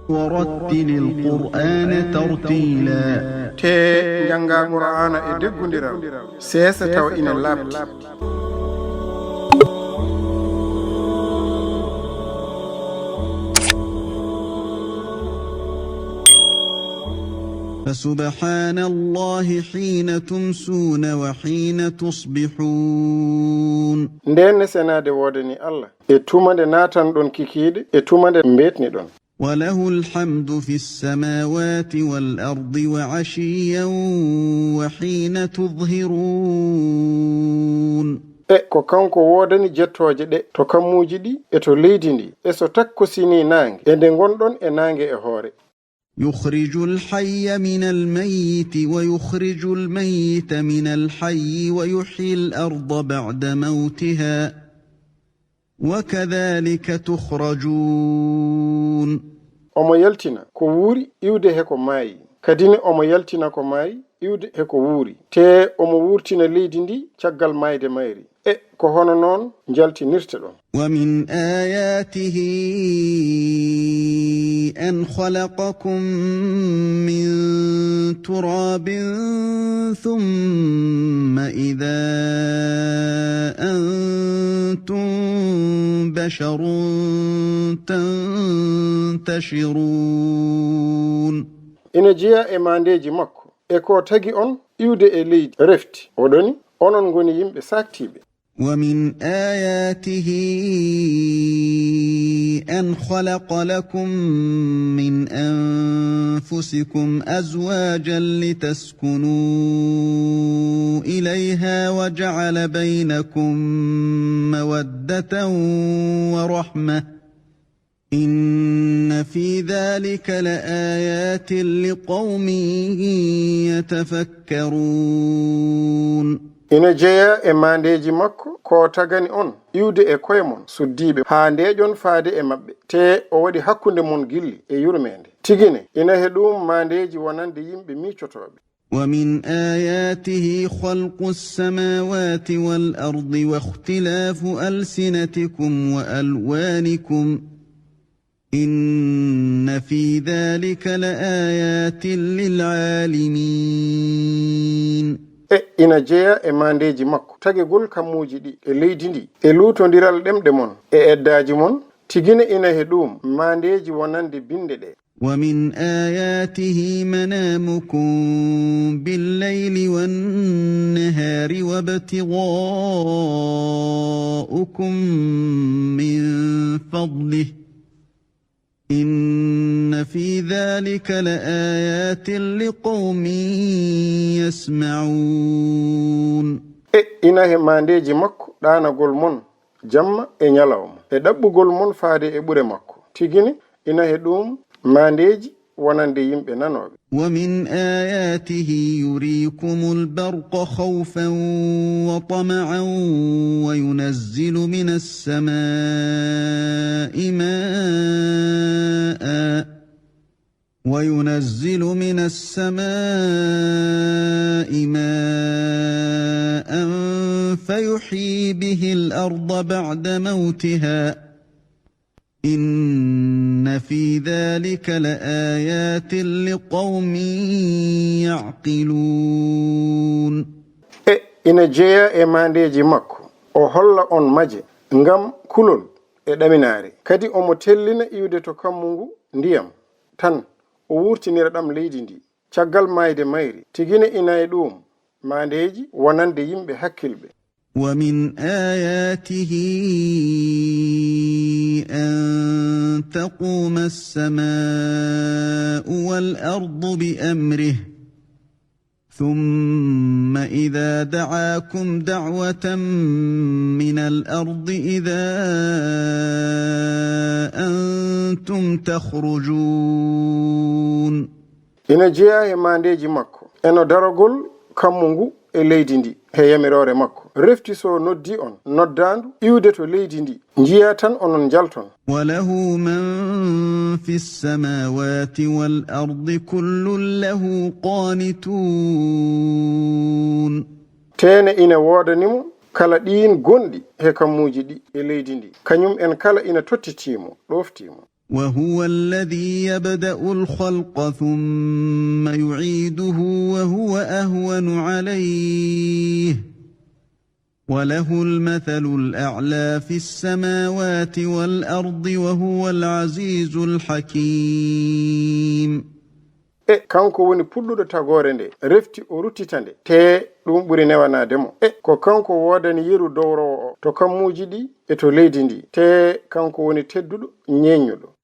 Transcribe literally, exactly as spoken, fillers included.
ورتل القرآن ترتيلا. Te njanngaa Qur'aana e deggundiral, seesa tawa ina laaɓti. فسبحان الله حين تمسون وحين تصبحون. Ndeen ne senaade woodani Allah, e tuma nde naatan-ɗon kikiiɗe, e tuma nde mbeetni-ɗon. وله الحمد في السماوات والأرض وعشيا وحين تظهرون. E ko kanko woodani jettooje ɗe to kammuuji ɗi e to leydi ndi, e so takkosinii naange, e nde ngon-ɗon e naange e hoore. يخرج الحي من الميت ويخرج الميت من الحي ويحيي الأرض بعد موتها وكذلك تخرجون. Omo yaltina ko wuuri iwde he ko maayi, kadi ne omo yaltina ko maayi iwde he ko wuuri, te omo wuurtina leydi ndi caggal maayde mayri. E ko hono noon njaltinirte-ɗon. ومن آياته أن خلقكم من تراب ثم إذا أنتم بشر تنتشرون. Ina jeyaa e maandeeji makko, e ko tagi on iwde e leydi refti, oɗoni onon ngoni yimɓe saaktiiɓe. ومن آياته أن خلق لكم من أنفسكم أزواجا لتسكنوا إليها وجعل بينكم مودة ورحمة إن في ذلك لآيات لقوم يتفكرون. Ina jeyaa e maandeeji makko ko tagani on iwde e koye mon suddiiɓe haa ndeeƴon faade e maɓɓe, te o waɗi hakkunde mon gilli e yurmeende. Tigi ne, ina he ɗuum maandeeji wonande yimɓe miicotooɓe. ومن آياته خلق السماوات والأرض واختلاف ألسنتكم وألوانكم إن في ذلك لآيات للعالمين. E ina jeyaa e maandeeji makko tagegol kammuuji ɗi e leydi ndi, e luutondiral ɗemɗe mon e eddaaji mon, tigi ne ina he ɗuum maandeeji wonande binnde ɗe. ومن آياته منامكم بالليل والنهار وابتغاؤكم من فضله إن في ذلك لآيات لقوم يسمعون. E ina he maandeeji makko ɗaanagol mon jamma e ñalawma, e ɗaɓɓugol mon faade e ɓure makko. Tigi ne, ina he ɗuum maandeeji wonande yimɓe nanooɓe. ومن آياته يريكم البرق خوفا وطمعا وينزل من السماء ماء وينزل من السماء ماء فيحيي به الأرض بعد موتها إن في ذلك لآيات لقوم يعقلون. E ina jeyaa e maandeeji makko, o holla on maje ngam kulol e ɗaminaare. Kadi omo tellina iwde to kammu ngu ndiyam, tan o wuurtinira ɗam leydi ndi, caggal maayde mayri. Tigi ne ina e ɗuum maandeeji wonande yimɓe hakkilɓe. ومن آياته أن تقوم السماء والأرض بأمره ثم إذا دعاكم دعوة من الأرض إذا أنتم تخرجون. Ina jeyaa he maandeeji makko, e no daragol kammu ngu e leydi ndi, he yamiroore makko. Refti so noddi on noddaandu iwde to leydi ndi, njiyaa tan onon njalton. وله من في السماوات والأرض كل له قانتون. Tee ne ina woodani mo kala ɗiin gonɗi he kammuuji ɗi e leydi ndi. Kañum en kala ina tottitii mo, ɗooftii mo. وهو الذي يبدأ الخلق ثم يعيده وهو أهون عليه، وله المثل الأعلى في السماوات والأرض وهو العزيز الحكيم. E kanko woni puɗɗuɗo tagoore nde, refti o ruttita nde, te ɗum ɓuri newanaade mo. E ko kanko woodani yeru dowrowo o to kammuuji ɗi e to leydi ndi, te kanko woni tedduɗo, ñeeññuɗo.